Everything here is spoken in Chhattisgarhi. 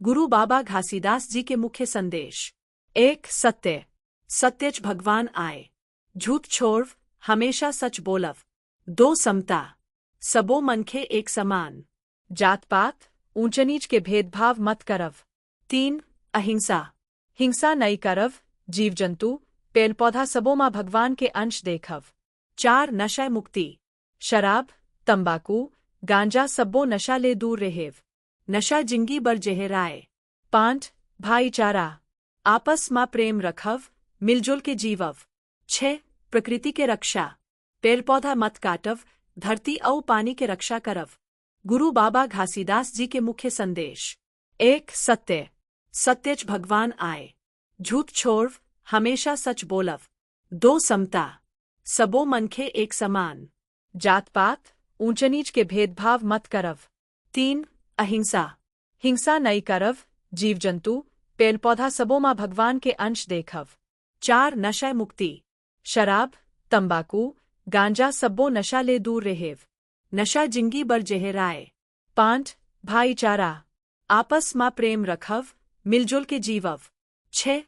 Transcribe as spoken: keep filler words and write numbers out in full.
गुरु बाबा घासीदास जी के मुख्य संदेश। एक, सत्य। सत्यच भगवान आय। झूठ छोड़व, हमेशा सच बोलव। दो, समता। सबो मनखे एक समान। जात-पात, ऊंच-नीच के भेदभाव मत करव। तीन, अहिंसा। हिंसा नइ करव, जीव-जंतु, पेड़-पौधा सबो म भगवान के अंश देखव। चार, नशा मुक्ति। शराब, तंबाकू, गांजा सब्बो नशा ले दूर रहेव। नशा जिंदगी बर जहर आय। पांच, भाईचारा। आपस म प्रेम रखव, मिलजुल के जीवव। छह, प्रकृति के रक्षा। पेड़-पौधा मत काटव, धरती अउ पानी के रक्षा करव। गुरु बाबा घासीदास जी के मुख्य संदेश। एक, सत्य। सत्यच भगवान आय। झूठ छोड़व, हमेशा सच बोलव। दो, समता। सबो मनखे एक समान। जात-पात, ऊंच-नीच के भेदभाव मत करव। तीन, अहिंसा। हिंसा नइ करव, जीव-जंतु, पेड़-पौधा सबो म भगवान के अंश देखव। चार, नशा मुक्ति। शराब, तंबाकू, गांजा सब्बो नशा ले दूर रहेव। नशा जिंदगी बर जहर आय। पांच, भाईचारा। आपस म प्रेम रखव, मिलजुल के जीवव। छह,